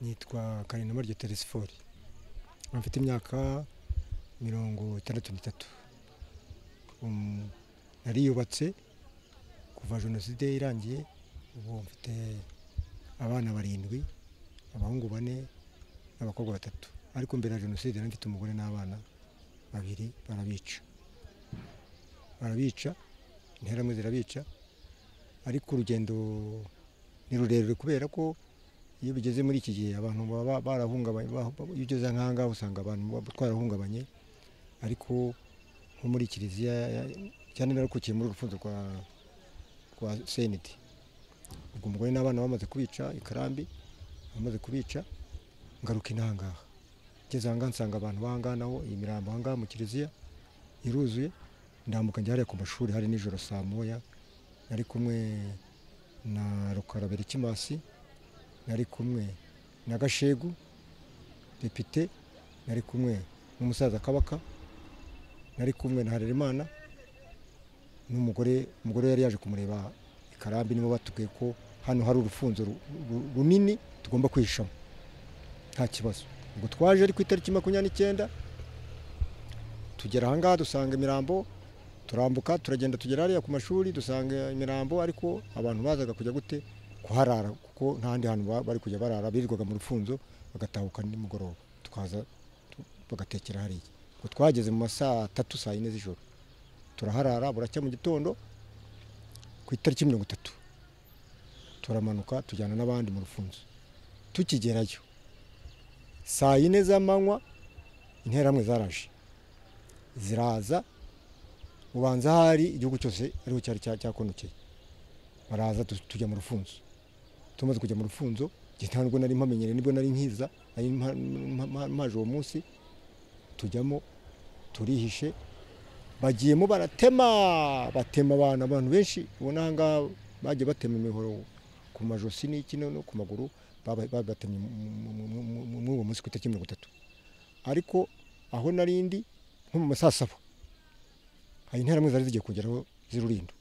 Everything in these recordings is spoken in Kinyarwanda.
Nitwa Karinama Telesphore, mfite imyaka 63. Nariyubatse kuva jenoside irangiye, ubu mfite abana 7, abahungu 4 n'abakobwa 3. Ariko mbere ya jenoside nari mfite umugore n'abana 2, barabica, interahamwe zirabica. Ariko urugendo ni rurerure kubera ko iyo bigeze muri iki gihe abantu baba barahungabanye. Iyo ugeze nk'ahangaha usanga abantu twarahungabanye, ariko nko muri kiliziya cyane narakukiye muri urufunzo rwa CND. Ubwo umugore n'abana bamaze kubica ikarambi, bamaze kubica ngaruka inangaha. Ngeze ahangaha nsanga abantu bahangaha naho iyi mirambo ahangaha mu kiliziya iruzuye. Ndambuka njya hariya ku mashuri, hari nijoro saa 1, nari kumwe na Rukarabera Kimasi, nari kumwe na Gashegu depite, nari kumwe n'umusaza Kabaka, nari kumwe na Harerimana n'umugore. Umugore yari yaje kumureba ikarambi, nibo batubwiye ko hano hari urufunzo runini tugomba kwihishamo nta kibazo. Ubwo twaje ari ku itariki 29, tugera ahangaha dusanga imirambo, turambuka turagenda tugera hariya ku mashuri dusanga imirambo. Ariko abantu bazaga kujya gute kuharara, kuko nta handi hantu bari kujya barara, birirwaga mu rufunzo bagatahuka nimugoroba, tukaza bagatekera hariya. Ubwo twageze mu masaha 3 saa 4 z'ijoro turaharara, buracya mu gitondo ku itariki 30 turamanuka tujyana n'abandi mu rufunzo. Tukigerayo saa 4 z'amanywa interahamwe zaraje ziraza, ubanza hari igihugu cyose ariho cyari cyakonokeye. Baraza tujya mu rufunzo. Tumaze kujya mu rufunzo, ntabwo nari mpamenyere, nibwo nari nkiza, nari mpaje uwo munsi. Tujyamo turihishe, bagiyemo baratema, batema abantu benshi. Ubona ahangaha bagiye batema imihoro ku majosi n'iki no ku maguru, babatemye muri uwo munsi ku itariki 30. Ariko aho narindi nko mu masaa 7 hari interahamwe zari zigiye kugeraho z'Irulindo.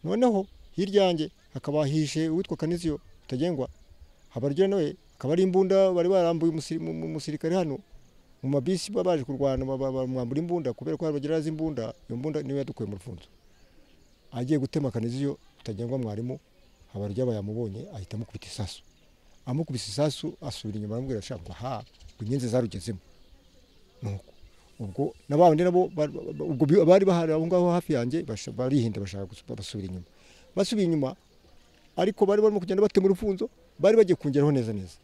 Noneho hirya yanjye hakaba hishe uwitwa Kaniziyo Rutagengwa, Habarugira nawe akaba ari imbunda bari barambuye umusirikare hano mu mabisi baje kurwana, bamwambura imbunda kubera ko Habarugira azi imbunda. Iyo mbunda niyo yadukuye mu rufunzo. Agiye gutema Kaniziyo Rutagengwa mwarimu, Habarugira yamubonye ahita amukubita isasu. Amukubise isasu asubira inyuma aramubwira ashaka ngo ha inyenzi zarugezemo. Nuko ubwo nabandi nabo ubwo bari bahari aho ngaho hafi yanjye barihinda bashaka basubira inyuma. Basubiye inyuma, ariko bari barimo kugenda batema urufunzo, bari bagiye kongeraho neza neza.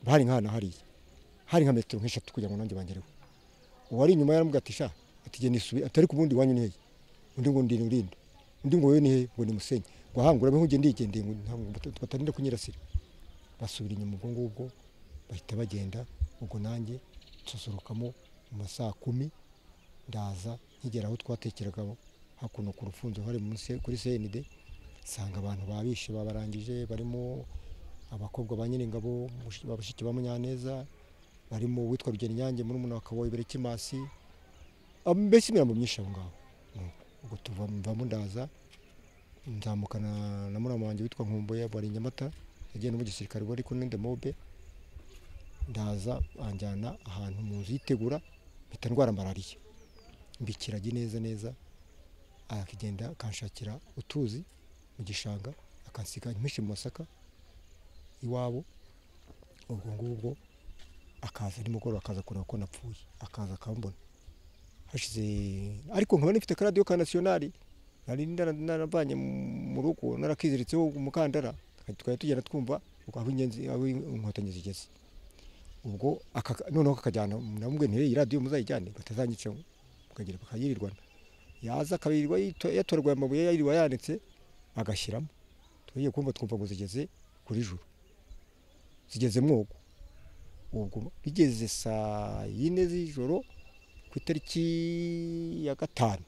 Bari nkana hariya, hari nka metero nk'eshatu kugira ngo nanjye bangereho. Uwari inyuma yaramubwira ati sha, ati genda isubi, atari ku bundi wanyu ni hehe? Undi ngo ndi Rulindo, undi ngo wewe ni hehe? Ngo ni Musenyi. Ngo hangura nk'ugiye ndigendeye ngo ntabwo batarinda kunyirasira. Basubira inyuma ubwo ngubwo bahita bagenda. Ubwo nanjye nsosorokamo mu masaha 10, ndaza nkigera aho twatekeraga hakuno ku rufunzo hari munsi kuri CND, nsanga abantu babishe babarangije, barimo abakobwa ba Nyiringabo, babashiki ba Munyaneza, barimo uwitwa Rugeninyange murumuna wa Kaboyi Berekimasi, mbese imirambo myinshi aho ngaho. Ubwo tuvamo ndaza nzamukana na murama wanjye witwa Nkumbuye wari i Nyamata, yagiye no mu gisirikare wari kumwe n'Indemobe. Ndaza anjyana ahantu mu nzu yitegura, mpita ndwara malariya, mbikiragi neza neza. Akagenda akanshakira utuzi mu gishanga, akansiga mpishe mu masaka iwabo. Ubwo ngubwo akaza nimugoroba akaza kureba ko napfuye, akaza akambona hashize. Ariko nkaba nifite radio ka nationali nari naravanye mu rugo, narakiziritseho umukandara, twari tugenda twumva aho inyenzi aho inkotanyi zigeze. Ubwo noneho akajyana, namubwiye nti iyi radio muzayijyane batazanyica mukagira bakayirirwana. Yaza akabirirwa yatorwa amabuye yirirwa yanitse agashyiramo. Tugiye kumva twumva ngo zigeze kuri juru, zigeze mwogo. Ubwo bigeze saa 4 z'ijoro ku itariki ya 5,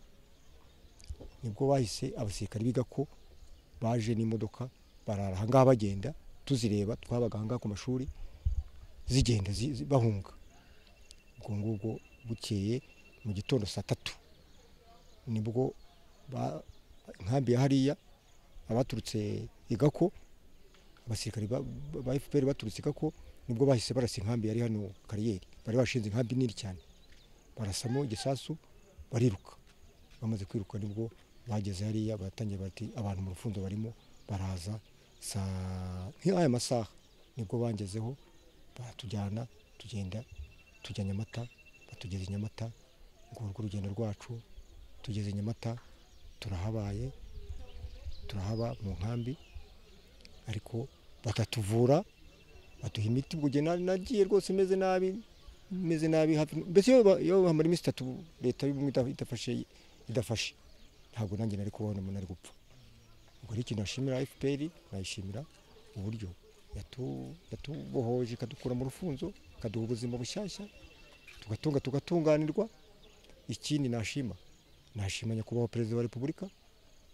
nibwo bahise abasirikare biga ko baje n'imodoka barara ahangaha bagenda tuzireba, twabaga ahangaha ku mashuri zigenda bahunga. Ubwo ngubwo bukeye mu gitondo saa 3 nibwo inkambi ya hariya abaturutse igako Abasirikari ba FPR baturutse Kako, nibwo bahise barasa inkambi yari hano kariyeri, bari bashinze inkambi nini cyane, barasamo igisasu bariruka. Bamaze kwiruka nibwo bageze hariya, batangiye bati abantu mu rufunzo barimo baraza nk'aya masaha, nibwo bangezeho baratujyana, tugenda tujya Nyamata, batugeza i Nyamata. Ngurwo urugendo rwacu, tugeze i Nyamata turahabaye, turahaba mu nkambi, ariko batatuvura, baduha imiti. Ubwo nagiye rwose meze nabi, meze nabi hafi, mbese iyo hamara iminsi 3 leta y'ubumwe idafashe ntabwo nanjye nari kubona umuntu ari gupfa. Ubwo ari ikintu nashimira FPR, nayishimira uburyo yatubohoje ikadukura mu rufunzo, ikaduha ubuzima bushyashya, tugatunga tugatunganirwa. Ikindi nashima nyakubahwa Perezida wa Repubulika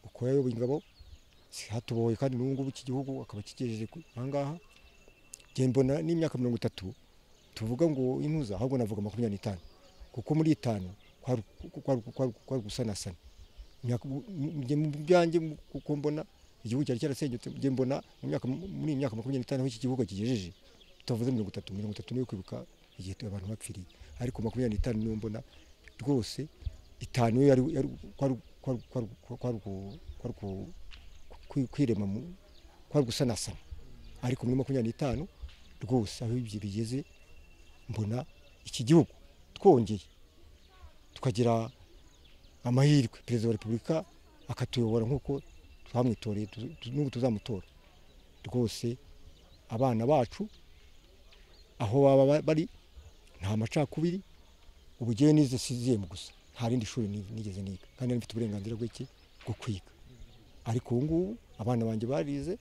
uko yayoboye ingabo hatubohoye, kandi n'ubu ngubu iki gihugu akaba kigejeje aha ngaha. Njye mbona n'imyaka 30 tuvuga ngo intuza, ahubwo navuga 25, kuko muri 5 kwari gusanasana. Mu byanjye kuko mbona igihugu cyari cyarasenyutse, njye mbona muri imyaka 25 aho iki gihugu kigejeje, tutavuze 30, 30 niyo kwibuka igihe abantu bapfiriye, ariko 25 niyo mbona rwose 5 yari kwirema, kwari gusanasana, ariko muri 25 rwose aho ibyo bigeze mbona iki gihugu twongeye tukagira amahirwe, Perezida wa Repubulika akatuyobora nk'uko twamwitoreye, n'ubu tuzamutora. Rwose abana bacu aho baba bari nta macakubiri. Ubu njyewe nize sixième gusa, nta rindi shuri nigeze niga, kandi mfite uburenganzira bw'iki bwo kwiga. Ariko ubu ngubu abana banjye barize,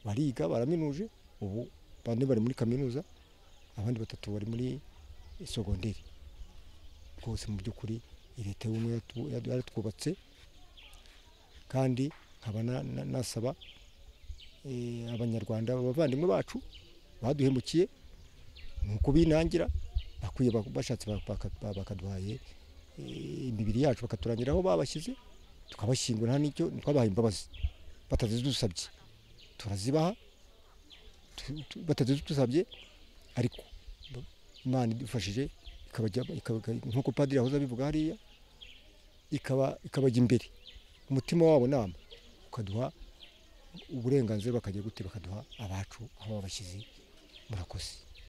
bariga, baraminuje, ubu bane bari muri kaminuza, abandi 3 bari muri sogonderi. Rwose mu by'ukuri leta y'ubumwe yaratwubatse, kandi nkaba nasaba abanyarwanda abavandimwe bacu baduhemukiye nuko binangira, bakwiye bashatse bakaduhaye imibiri yacu bakaturangira aho babashyize, tukabashyingura, nta n'icyo twabahaye imbabazi batazidusabye, turazibaha batazidusabye, ariko Imana idufashije nk'uko padiri yahoze abivuga hariya, ikabajya imbere umutima wabo nama ukaduha uburenganzira, bakajya gute bakaduha abacu aho babashyize. Murakoze.